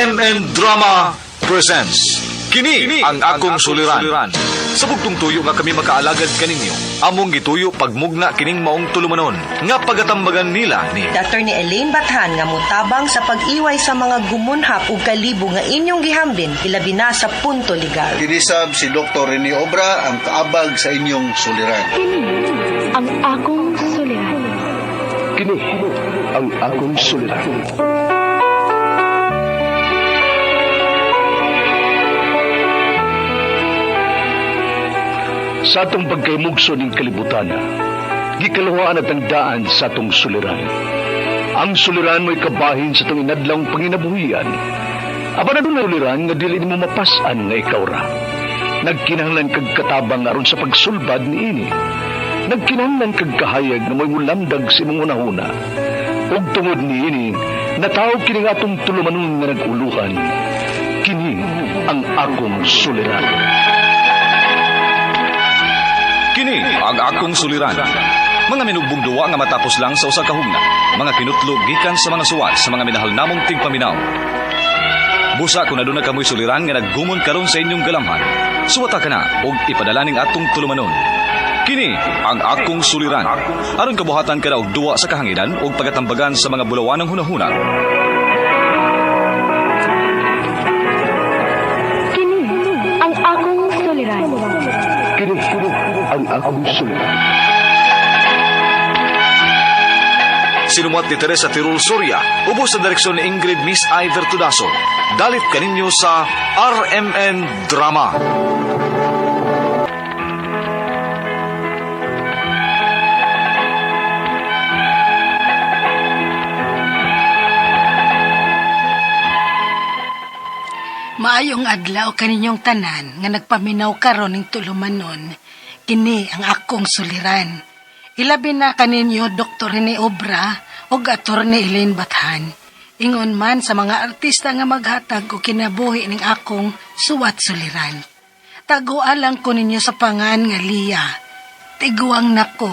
RMN Drama presents Kini ang akong suliran. Sa bugtong tuyo nga kami makaalagad kaninyo, among gituyo pagmugna kining maong tulumanon nga pagatambagan nila ni Attorney Elaine Bathan nga motabang sa pag-iway sa mga gumunhap ug kalibo nga inyong gihambin ilabi na sa punto legal. Kinisab si Dr. Rene Obra ang kaabag sa inyong suliran. Kini ang akong suliran. Kini ang akong suliran. Sa atong pagkaymugso ning kalibutan, gikaluhaan at ang daan sa atong suliran. Ang suliran mo'y kabahin sa atong inadlawng panginabuhian. Apan adunay suliran nga dili nimo mapas-an nga ikaw ra. Nagkinahanglan kag katabang aron sa pagsulbad niini. Nagkinahanglan kag kahayag nga mo'y mulamdag sa imong hunahuna. Ug tungod niini, natawag kini nga atong tulumanon nga nag-uluhan. Kini ang akong suliran. Kini ang akong suliran. Mga minugbong duwa nga matapos lang sa usa ka hugna. Mga kinutlo gikan sa mga suwat sa mga minahal namong tigpaminaw. Busa kung aduna kamoy suliran nga naggumon karon sa inyong galamhan. Suwata ka na og ipadala ning atong tulumanon. Kini ang akong suliran. Aron kabuhatan ka na og duwa sa kahanginan og pagatambagan sa mga bulawanang hunahuna. Kini ang akong suliran. Kini ang akong suliran. Sinumuat ni Teresa Tirul Soria, ubos sa direksyon ni Ingrid Miss Iver Tudaso. Dalit kaninyo sa RMN Drama. Maayong adlaw kaninyong tanan nga nagpaminaw karon ning tulumanon, kini ang akong suliran. Ilabi na kaninyo Dr. Rene Obra ug Attorney Elaine Bathan. Ingon man sa mga artista nga maghatag og kinabuhi ning akong suwat suliran. Taguan lang ko ninyo sa pangan nga Lia. Tiguang nako,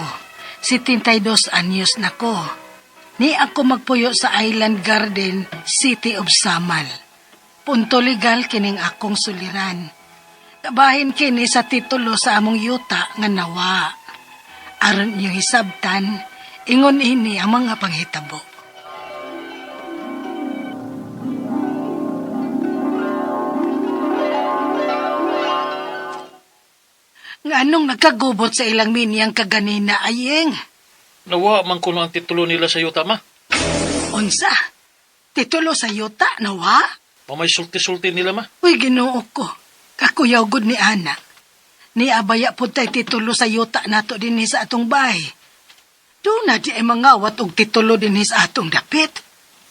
72 anyos nako. Ni ako magpuyo sa Island Garden, City of Samal. Punto legal kining akong suliran. Kabahin kini sa titulo sa among yuta nga nawa. Aron inyong hisabtan, ingon ini ang mga panghitabo. Nga anong nagkagubot sa ilang miniyang kaganina ayeng? Nawa man kuno ang titulo nila sa yuta, ma. Unsa? Titulo sa yuta, nawa? Pamay sulti-sulti nila, ma. Uy, ginoo ko. Kakuyaw gud ni Ana. Ni abaya pud tay titulo sa yuta nato dinhi sa atong bahay. Doon na di ay mangawat og titulo dinhi sa atong dapit.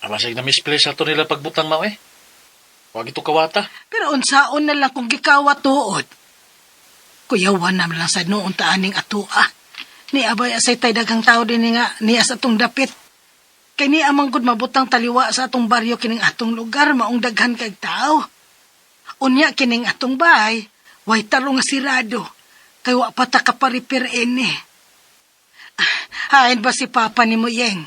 Abasig na misplace ato nila pagbutang, ma, eh. Wag ito kawata. Pero unsaon na lang kung gikawat tuod. Kuyawan na lang sa noon taaning atua. Ni abaya say tay daghang tao dinhi nga niya sa atong dapit. Kay ni amang gud mabutang taliwa sa atong baryo kining atong lugar maong daghan kag tao. Unya kining atong bahay, way tarong nga sirado. Kay wa pa ta kaparipir ini. Ah, hain ba si Papa ni mo, Yeng?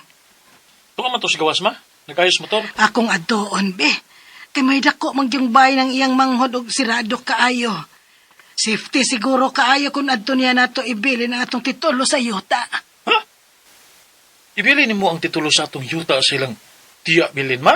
Tuwa man to sa gawas, ma. Nagayos motor. Akong adoon, be. Kay may dako mang yung bahay ng iyang manghod og sirado kaayo. Safety siguro kaayo kung adto niya nato ibilin ang atong titulo sa yuta. Ha? Ibili nimo ang titulo sa atong yuta sa ilang tiya bilin, ma?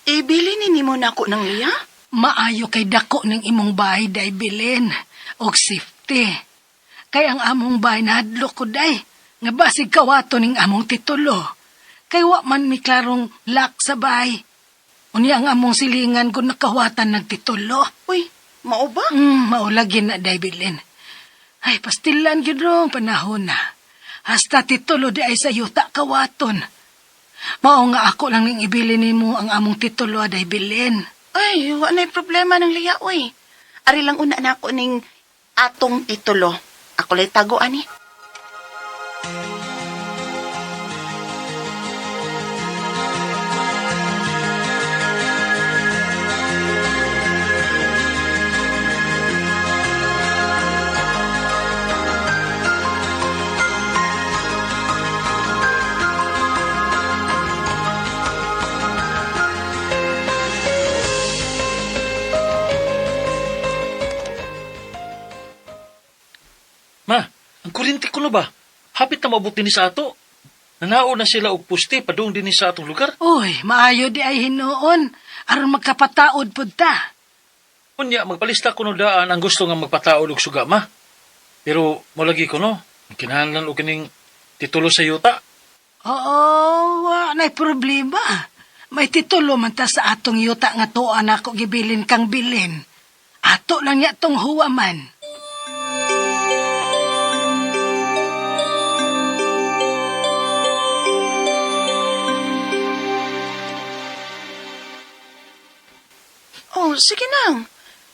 Ibili ni nimo nako ng liya? Maayo kay dako ng imong bahay day bilin og safety. Kay ang among bahay nahadlok ko day nga basig kawato ning among titulo. Kay wa man mi klarong lock sa bahay. Unya ang among silingan kung nakawatan ng titulo. Uy, mao ba? Maulagin na day bilin. Ay, pastilan gyud rong panahon na. Hasta titulo di ay sa yuta kawaton. Mao nga ako lang ning ibilin nimo ang among titulo day bilin. Ay, wa na'y problema ng liya, uy. Ari lang una nako ning atong titulo. Ako lay tago ani. Ma, ang kuryente ko na ba? Hapit na maabot din sa ato. Nanao na sila og puste padung din sa atong lugar. Uy, maayo di ay hinuon. Aron magkapataod pud ta. Unya, magpalista ko no daan ang gusto nga magpataod og suga, ma. Pero molagi ko no, kinahanglan og kining titulo sa yuta. Oo, wa na'y problema. May titulo man ta sa atong yuta nga tuan ako gibilin kang bilin. Ato lang niya tong huwaman. Oh, sige nang.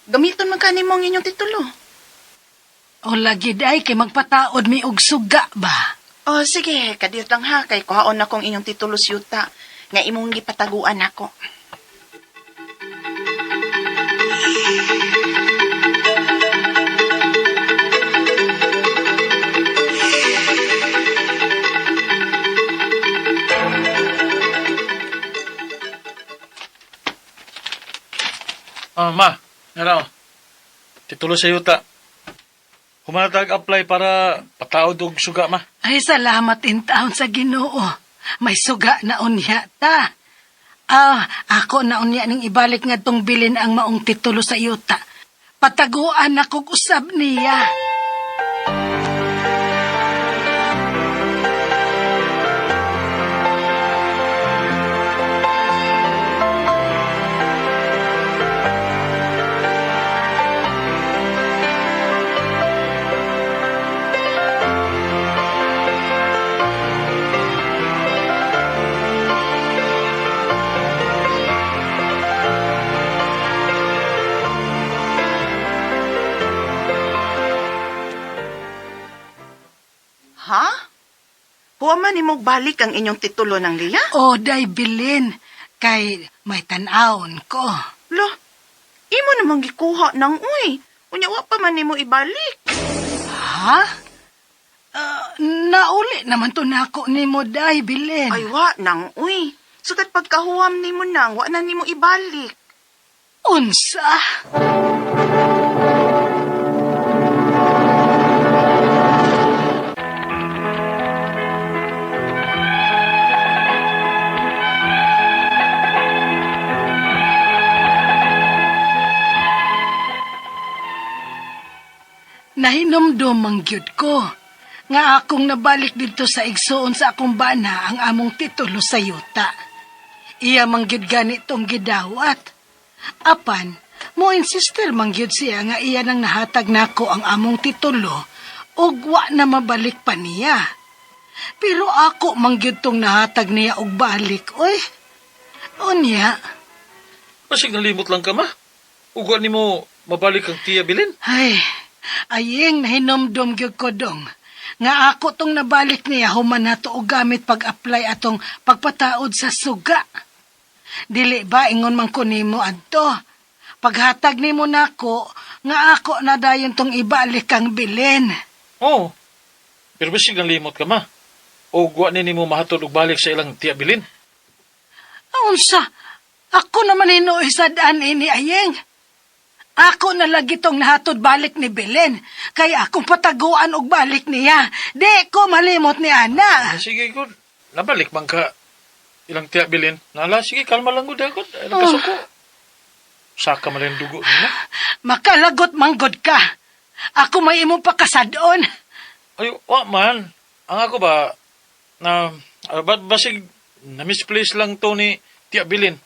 Gamiton man kanimo ang inyong titulo. O lagi day kay magpataod mi og suga ba? Oh, sige, kadiyot lang ha kay kuhaon akong inyong titulo sa yuta nga imong gipataguan ako. Ah, ma, naraw. Titulo sa yuta. Humanatag apply para pataod og suga, ma. Ay salamat in taon sa Ginoo. May suga na unya ta. Ah, ako na unya ning ibalik nga tong bilin ang maong titulo sa yuta. Pataguan ako usab niya. Ha? Huwa man nimo balik ang inyong titulo ng liya? O day bilin kay may tan-awon ko. Lo, imo namang gikuha nang uy. Unya wa pa man nimo ibalik. Ha? Ah, nauli naman to nako nimo day bilin. Ay wa nang uy. Sukat pagkahuwam nimo nang wa na nimo ibalik. Unsa? Nahinomdom ang gyud ko nga akong nabalik dito sa igsoon sa akong bana ang among titulo sa yuta. Iya man gyud gani tong gidawat. Apan, mo insister man gyud siya nga iya nang nahatag nako ang among titulo ug wa na mabalik pa niya. Pero ako man gyud tong nahatag niya og balik, oy. Unya, Basig nalimot lang ka, ma. Ugwa nimo mabalik ang tiya bilin. ay, ayeng nahinomdom gyud ko dong. Nga ako tong nabalik niya human nato og gamit pag-apply atong pagpataod sa suga. Dili ba ingon man ko nimo adto? Paghatag nimo nako nga ako na dayon tong ibalik kang bilin. Oo. Pero basig nalimot ka, ma. Ugwa ni nimo mahatod og balik sa ilang tiya bilin. Unsa? Ako naman hinuoy sa daan ini ayeng. Ako na lagi tong nahatod balik ni Belen. Kaya akong pataguan og balik niya. Di ko malimot ni Ana. Ah, sige, good. Nabalik man ka ilang tiya bilin. Nala, sige, kalma lang gud ako. Ilang kasuko. Saka man lang dugo nila. Makalagot manggod ka. Ako may imong pakasadon. Ay, wa man. Ang ako ba, na, basig, na-misplace lang to ni Tia Bilin.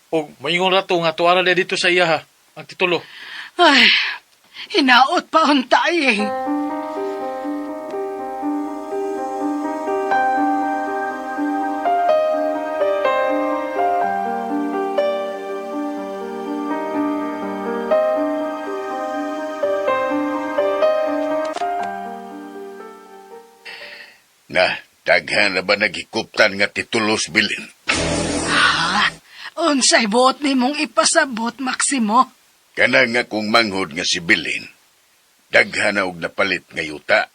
O maingon ra to nga tuara na dito sa iya ha, ang titulo. Ay, hinaot pa unta ayeng. Na, daghan na ba naghikuptan nga titulos bilin? Ha? Unsay buot nimong ipasabot, Maximo? Kana nga kung manghod nga si Bilin, daghan na og napalit nga yuta.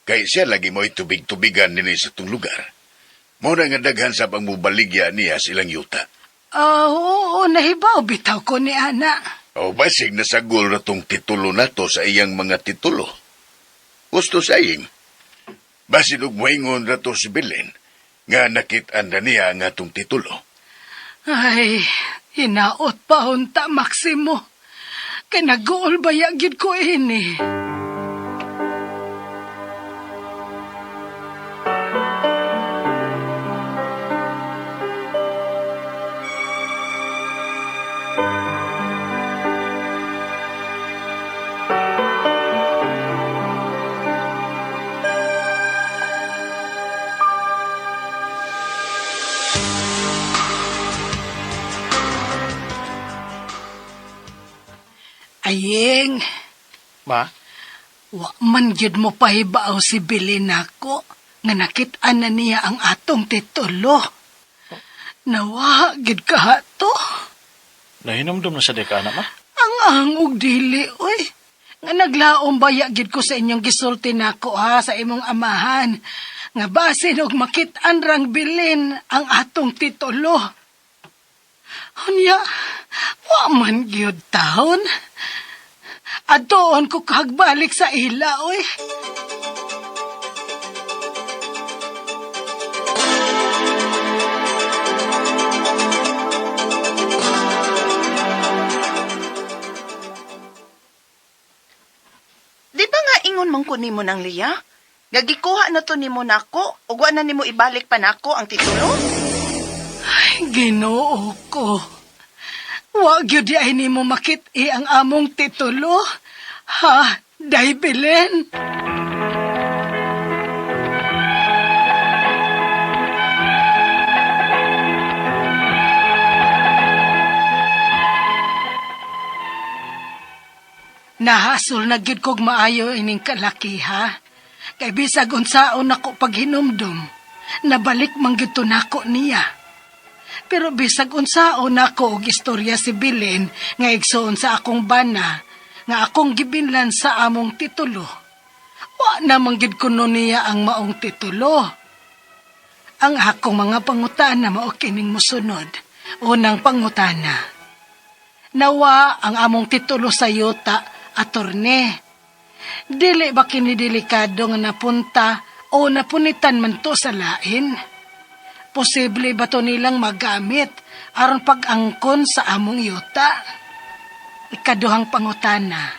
Kay siya lagi mo'y tubig-tubigan nini sa tong lugar. Mao na nga daghan sa pang mubaligya niya silang yuta. Ah, oo, nahibaw bitaw ko ni Ana. O basig nasagol na tong titulo nato sa iyang mga titulo. Gusto sa iying. Basin og moingon ra to si Bilin nga nakit-an na niya ang atong titulo. Ay, hinaot pa unta, Maximo. Kay nag-uol baya gyud ko ini. Ayeng, Ma? wa man gyud mo pahibaw si Billy nako nga nakit-an na niya ang atong titulo. Nawa gyud ka to. Nahinumdum na sa deka, anak, ma? Ang ang og dili, oy. Nga naglaom baya gyud ko sa inyong gisulti nako ha sa imong amahan. Nga basin og makit-an rang bilin ang atong titulo. Unya, wa man gyud taon. Adtoon ko kagbalik sa ila, oy. Di ba nga ingon man ko nimo nang Liya? Nga gikuha na to nimo nako ug wa na nimo ibalik pa nako ang titulo? Ay, Ginoo ko. Wa gyud di ay nimo makit-i ang among titulo. Ha, Day Belen? Nahasol na gyud kog maayo ining kalaki ha. Kay bisag unsaon nako paghinumdum, nabalik man gyud to nako niya. Pero bisag unsaon nako og istorya si Bilin nga igsoon sa akong bana, nga akong gibinlan sa among titulo. Wa namang gid kuno niya ang maong titulo. Ang akong mga pangutana mao kining mosunod. Unang pangutana. Nawa ang among titulo sa yuta, atorne. Dili ba kini delikado nga napunta o napunitan man to sa lain? Posible ba to nilang magamit aron pag-angkon sa among yuta? Ikaduhang pangutana.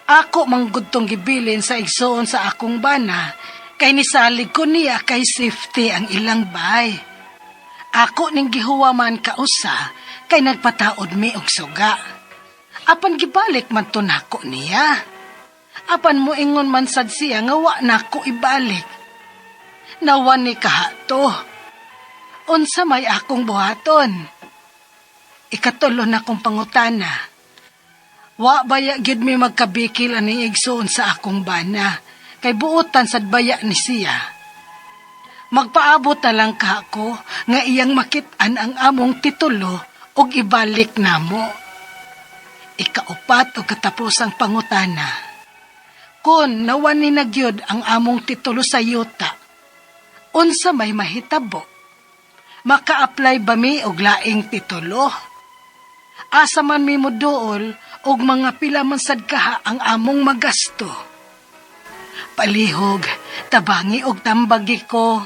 Ako manggudtong gibilin sa igsoon sa akong bana kay nisalig ko niya kay safety ang ilang bay. Ako ning gihuwaman kausa kay nagpataod mi og suga. Apan gibalik man to nako niya. Apan moingon man sad siya nga wa nako ibalik. Nawan ni kahato. Unsa may akong buhaton? Ikatulo na kong pangutana. Wa baya gyud mi magkabikil aning igsoon sa akong bana kay buotan sad baya ni siya. Magpaabot na lang ka ako nga iyang makit-an ang among titulo ug ibalik namo. Ikaupat og katapusang pangutana. Kon nawan ni nagyod ang among titulo sa yuta, unsa may mahitabo? Maka-apply ba mi og laing titulo? Asa man mi moduol og mga pila man sad kaha ang among magasto? Palihog, tabangi og tambagi ko.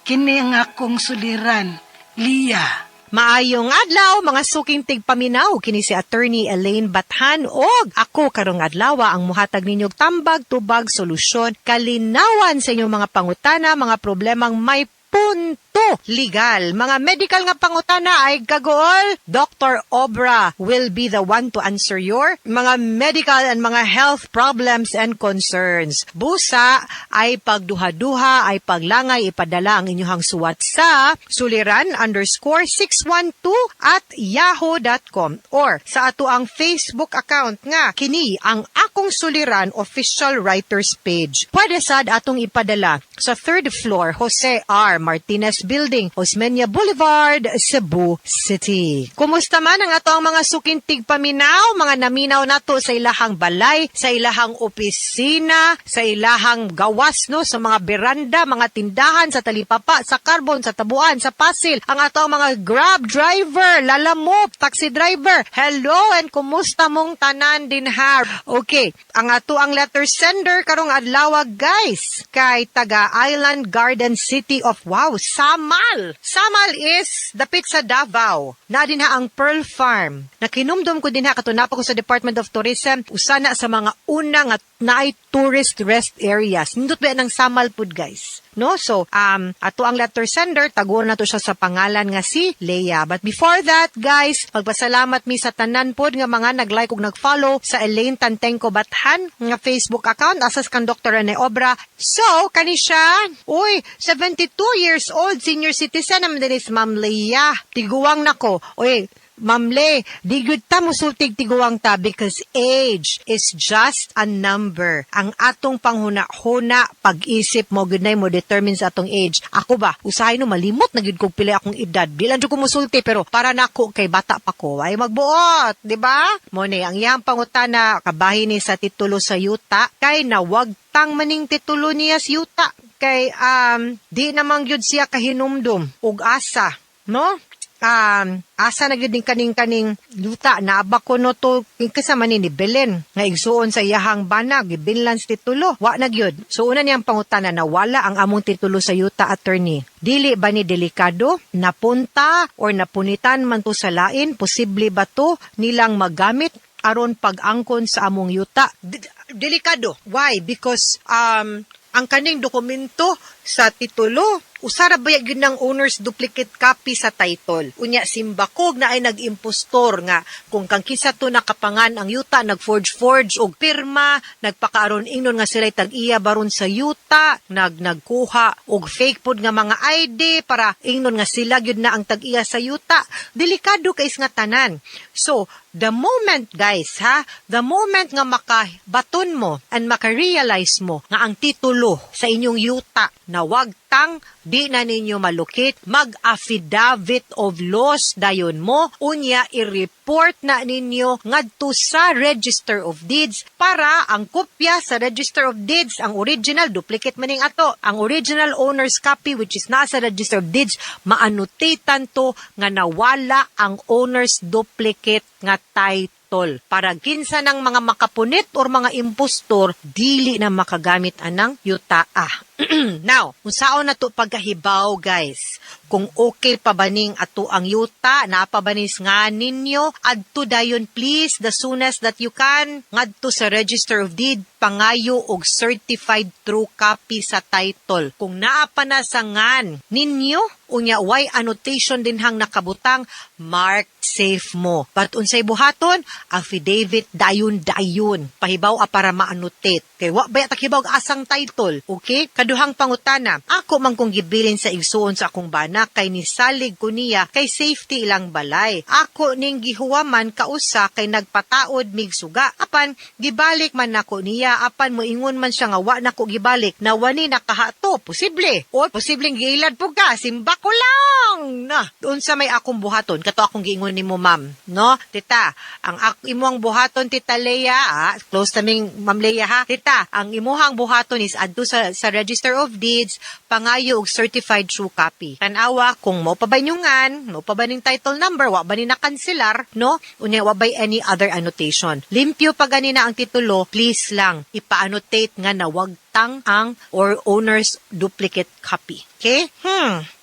Kini ang akong suliran, Lia. Maayong adlaw mga suking tigpaminaw, kini si Attorney Elaine Bathan og ako karong adlaw ang muhatag ninyo og tambag, tubag, solusyon, kalinawan sa inyong mga pangutana, mga problemang may punto legal. Mga medical nga pangutana ay kagool, Dr. Obra will be the one to answer your mga medical and mga health problems and concerns. Busa ay pagduha-duha ay paglangay ipadala ang inyong suwat sa suliran_612@yahoo.com or sa ato ang Facebook account nga kini ang Akong Suliran Official Writers Page. Pwede sad atong ipadala sa third floor, Jose R. Martinez Building, Building, Osmeña Boulevard, Cebu City. Kumusta man ang ato ang mga suking tigpaminaw, mga naminaw nato sa ilahang balay, sa ilahang opisina, sa ilahang gawas, no, sa mga beranda, mga tindahan, sa talipapa, sa Carbon, sa Tabuan, sa Pasil, ang ato ang mga Grab driver, Lalamove, taxi driver. Hello and kumusta mong tanan din ha? Okay, ang ato ang letter sender karong adlaw, guys, kay taga Island Garden City of, wow, Samal. Samal is dapit sa Davao. Na din ha ang Pearl Farm. Nakinumdum ko din ha kato napa ko sa Department of Tourism, usa na sa mga una nga naay tourist rest areas. Nindot ba ng Samal pud, guys? No? So, ato ang letter sender, taguan na to siya sa pangalan nga si Leia. But before that, guys, magpasalamat mi sa tanan pod nga mga nag-like ug nag-follow sa Elaine Tantengco Bathan nga Facebook account asas kang Dr. Rene Obra. So, kani siya, uy, 72 years old, senior citizen naman din is Ma'am Leia. Tiguang nako. Uy, Ma'am Le, di gud ta musultig tiguang ta because age is just a number. Ang atong panghuna-huna, pag-isip mo, gud mo determine sa atong age. Ako ba, usahay no, malimot na gyud kog pila akong edad. Di lang jud ko musulti, pero para nako kay bata pa ko, ay magbuot, di ba? Mo ni, ang iyang pangutana, kabahin ni sa titulo sa yuta, kay nawagtang maning titulo niya sa yuta. Kay di namang gyud siya kahinumdum ug asa, no? Asa na gyud ning kaning yuta, naaba ko no to kasama ni Belen nga igsuon sa iyahang bana, gibinlan sa titulo, wa na gyud. So una niyang pangutana, nawala ang among titulo sa yuta, attorney, dili ba ni delikado? Napunta or napunitan man to sa lain? Posible ba to nilang magamit aron pag-angkon sa among yuta? Delikado. Why? Because ang kaning dokumento sa titulo, usara ba gyud ng owner's duplicate copy sa title. Unya simbakog na ay nag-impostor nga kung kang kinsa to nakapangan ang yuta, nag-forge-forge og pirma, nagpakaaron ingnon nga sila'y tag-iya baron sa yuta, nagkuha og fake pod nga mga ID para ingnon nga sila gyud na ang tag-iya sa yuta. Delikado kay nga tanan. So, the moment, guys, ha, the moment nga makabaton mo and maka-realize mo nga ang titulo sa inyong yuta nawagtang, di na ninyo malukit, mag-affidavit of loss dayon mo, unya i-report na ninyo ngadto sa Register of Deeds para ang kopya sa Register of Deeds, ang original, duplicate maning ato, ang original owner's copy which is nasa Register of Deeds, maannotatean to nga nawala ang owner's duplicate nga title para kinsa ng mga makapunit or mga impostor dili na makagamit anang yuta ah. Now, unsaon na to pagkahibaw, guys? Kung okay pa ba ning ato ang yuta, naa pa ba nis nga ninyo, adto dayon please the soonest that you can ngadto sa Register of Deed, pangayo og certified true copy sa title. Kung naa pa na sa ngan ninyo, unya way annotation din hang nakabutang, mark safe mo. But unsay buhaton? Affidavit dayon dayon. Pahibaw a para ma-annotate. Kay wa ba takibaw asang title? Okay? Kaduhang pangutana, ako man kong gibilin sa igsuon sa akong bana kay nisalig ko niya kay safety ilang balay. Ako ning gihuwaman kausa kay nagpataod mig suga. Apan gibalik man nako niya, apan moingon man siya nga wa nako gibalik. Nawani nakahato, posible. O posibleng giilad po ka, simba ko lang. Na, unsa may akong buhaton? Kato akong giingon nimo, ma'am, no? Tita, ang imuang buhaton, Tita Leia, ah, close naming Ma'am Leia ha. Tita, ang imuhang buhaton is adto sa Register of Deeds, pangayo og certified true copy. Tan-awa kung mo pa ba inyungan, mo pa ba ning title number, wa ba ni nakanselar, no? Unya wa bay any other annotation. Limpyo pa ganina ang titulo, please lang ipa-annotate nga nawagtang ang or owner's duplicate copy. Okay?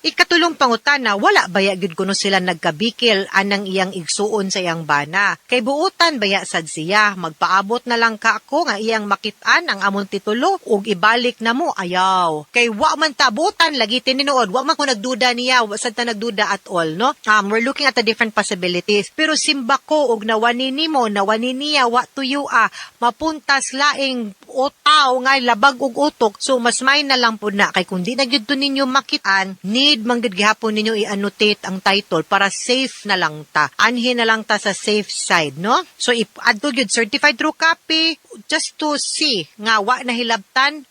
Ikatulong pangutana, wala baya gyud kuno sila nagkabikil anang iyang igsuon sa iyang bana? Kay buutan baya sad siya, magpaabot na lang ka ako nga iyang makit-an ang among titulo ug ibalik na mo, ayaw. Kay wa man tabutan lagi tinuod, wa man ko nagduda niya, wa sad ta nagduda at all, no? We're looking at the different possibilities. Pero simba ko og nawani nimo, nawani niya, wa tuyo ah, mapuntas laing otaw nga labag bulag og utok. So mas may na lang pud na kay kung di na gyud to ninyo makitaan, need man gyud gihapon ninyo i-annotate ang title para safe na lang ta. Anhi na lang ta sa safe side, no? So if adto gyud certified true copy just to see nga wa na hilabtan,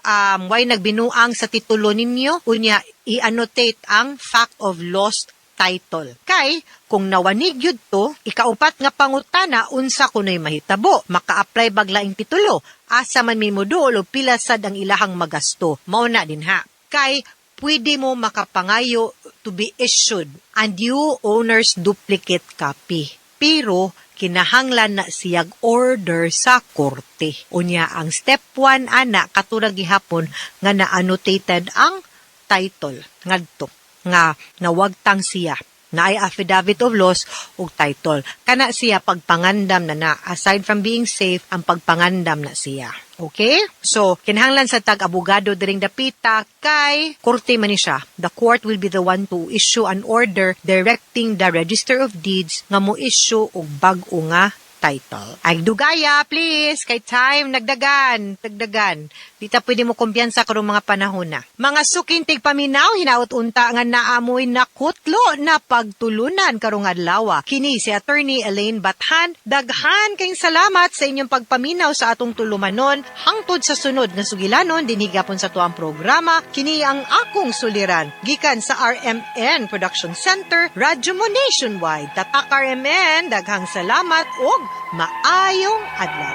way nagbinuang sa titulo ninyo, unya i-annotate ang fact of lost title. Kay, kung nawanig yun to, ikaupat nga pangutana unsa kuno'y mahitabo, maka-apply bag laing titulo, asa man mi moduol o pila sad ang ilahang magasto. Mao na din ha. Kay, pwede mo makapangayo to be issued a new owner's duplicate copy. Pero, kinahanglan na siyag order sa korte. Unya, ang step 1 ana, katulad gihapon, nga na-annotated ang title ngadto nga nawagtang siya na ay affidavit of loss ug title. Kana siya pagpangandam na na. Aside from being safe, ang pagpangandam na siya. Okay? So, kinahanglan sa tag abogado diring dapita kay korte man ni siya. The court will be the one to issue an order directing the Register of Deeds nga mo issue og bag-o nga title. Ay, dugaya, please, kay time, nagdagan, dagdagan. Di ta pwede mo kumpiyansa karong mga panahon na. Mga suking tigpaminaw, hinaot unta nga naamoy nakutlo na pagtulunan karong adlaw. Kini si Attorney Elaine Bathan. Daghan kayong salamat sa inyong pagpaminaw sa atong tulumanon. Hangtod sa sunod nga sugilanon, dinhi gapon sa tuang programa. Kini ang akong suliran. Gikan sa RMN Production Center, Radyo Mo Nationwide. Tatak RMN, daghang salamat ug maayong adlaw.